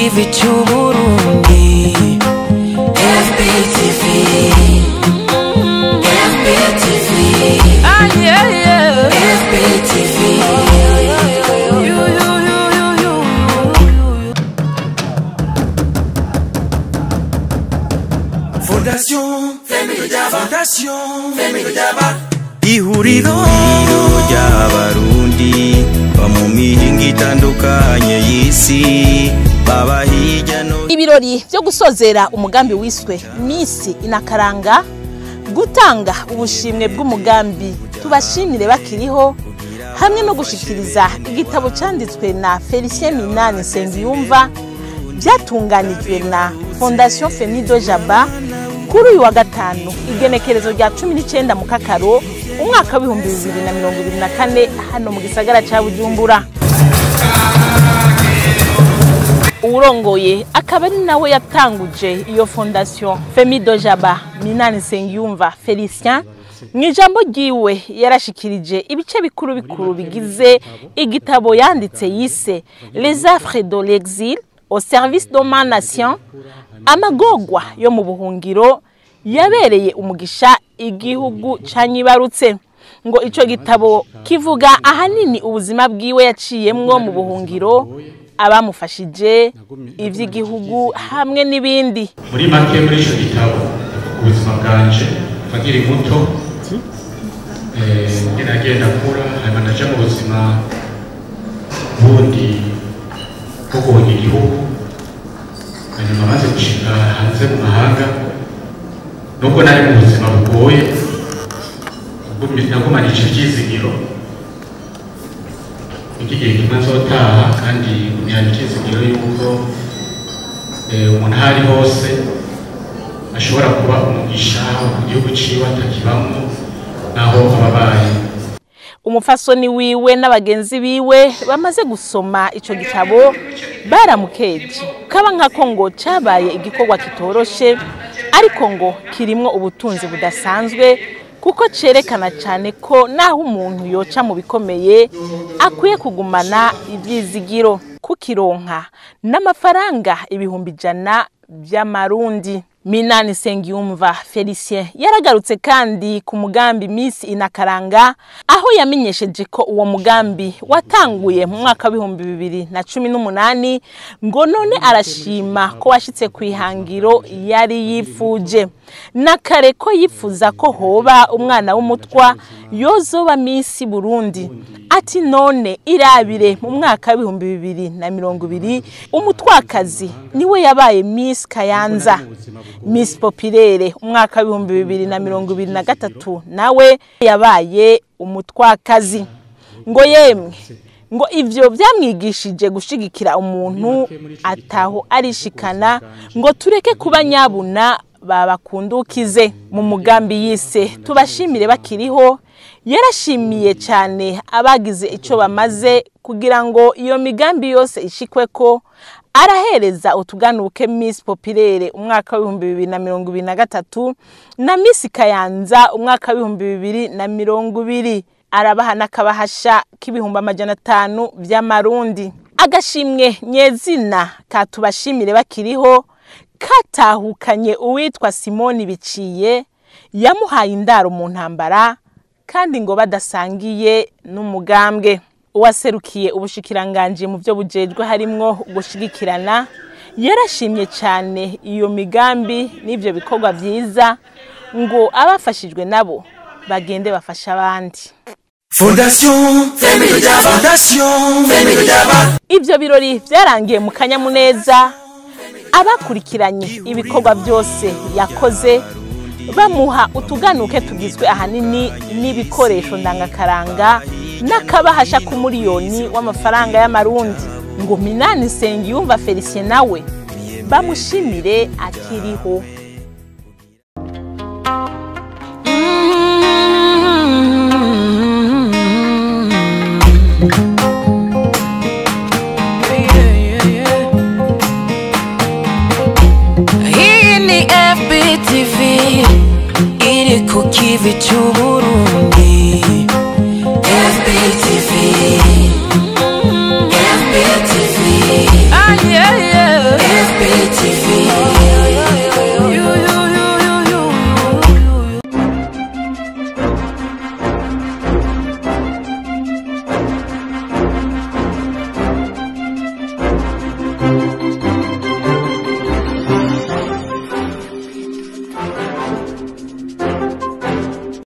kivi c'Uburundi. FBTV, FBTV, ah, yeah, yeah. FBTV. You, you, you, you, you, you. Fondation Fondation Ihuriro ry'Abarundi ba mu mihingo itandukanye y'isi baba hirya no Ibirori byo gusozera umugambi wiswe Miss Inakaranga, gutanga ubushimwe bw'umugambi tubashimire bakiriho, hamwe no gushikiriza igitabo canditswe na Felicien Minani Nsengiyumva byatunganijwe na Fondation Femido Jaba kuri uyu wa gatanu igenekerezo rya 19 mu Kakaro umwaka w'ibihumbi 2024 hano mu gisagara ca Bujumbura. Uwurongoye akaba ari nawe yatanguje iyo Fondation Femido Jaba, Minani Nsengiyumva Felicien, mu ijambo ryiwe yarashikirije ibice bikuru bikuru bigize igitabo yanditse yise Les Affres de l'exil au service de ma nation, amagorwa yo mu buhungiro yabereye umugisha igihugu canyibarutse. Ngo ico gitabo kivuga ahanini ubuzima bwiwe yaciyemwo mu buhungiro, abamufashije, ivy'igihugu hamwe n'ibindi. Muri make muri ico gitabo ubuzima bwanje kuva nkiri muto, ngenda kura hanyuma ndaja mu buzima bundi bwo guhunga igihugu, hanyuma maze gushika hanze mu mahanga, nubwo nari mu buzima bugoye nagumanije ivyizigiro iki gihe kimwe nzotaha, kandi ngumyana ivyizigiro yuko umuntu aho ari hose ashobora kuba umugisha mu gihugu ciwe atakibamwo naho ababaye. Umufasoni wiwe n'abagenzi biwe bamaze gusoma ico gitabo baramukeje, kaba nkako ngo cabaye igikorwa kitoroshe, ariko ngo kirimwo ubutunzi budasanzwe kuko cerekana cane ko naho umuntu yoca mu bikomeye akwiye kugumana ivyizigiro, kukironka n'amafaranga 100,000 vy'amarundi. Minani Nsengiyumva Felicien yaragarutse kandi ku mugambi Miss Inakaranga, aho yamenyesheje ko uwo mugambi watanguye mu mwaka w'ibihumbi 2018, ngo none arashima ko washitse ku ihangiro yari yifuje, na kare ko yifuza ko hoba umwana w'umutwa yozoba Miss Burundi. Ati none irabire mu mwaka w'ibihumbi 2020 umutwakazi niwe yabaye Miss Kayanza, Miss Populaire umwaka w'ibihumbi 2023 nawe yabaye umutwakazi. Ngo yemwe ngo ivyo byamwigishije gushigikira umuntu ataho arishikana, ngo tureke kuba nyabuna babakundukize. Mu mugambi yise tubashimire bakiriho, yarashimiye cyane abagize ico bamaze kugira ngo iyo migambi yose ishikweko. Arahereza utuganuke Miss Populaire umwaka w'ibihumbi 2023 na Miss Kayanza umwaka w'ibihumbi 2020, arabaha n'akabahasha k'ibihumbi 500 vy'amarundi. Agashimwe nyezina katubashimire bakiriho katahukanye uwitwa Simoni Biciye, yamuhaye indaro mu ntambara kandi ngo badasangiye n'umugambwe. Uwaserukiye ubushikiranganje mu byo bujejwe harimwo gushigikirana yarashimye cyane iyo migambi n'ivyo bikorwa vyiza, ngo abafashijwe nabo bagende bafasha abandi. Fondation Fondation Ivyo birori vyarangiye mu kanyamuneza, abakurikiranye ibikorwa byose yakoze bamuha utuganuke tugizwe ahanini n'ibikoresho ndangakaranga n'akabahasha ku miliyoni w'amafaranga y'amarundi. Ngo Minani Nsengiyumva Felicien nawe bamushimire akiriho. Hii ni FBTV iri ku kivi c'Uburundi.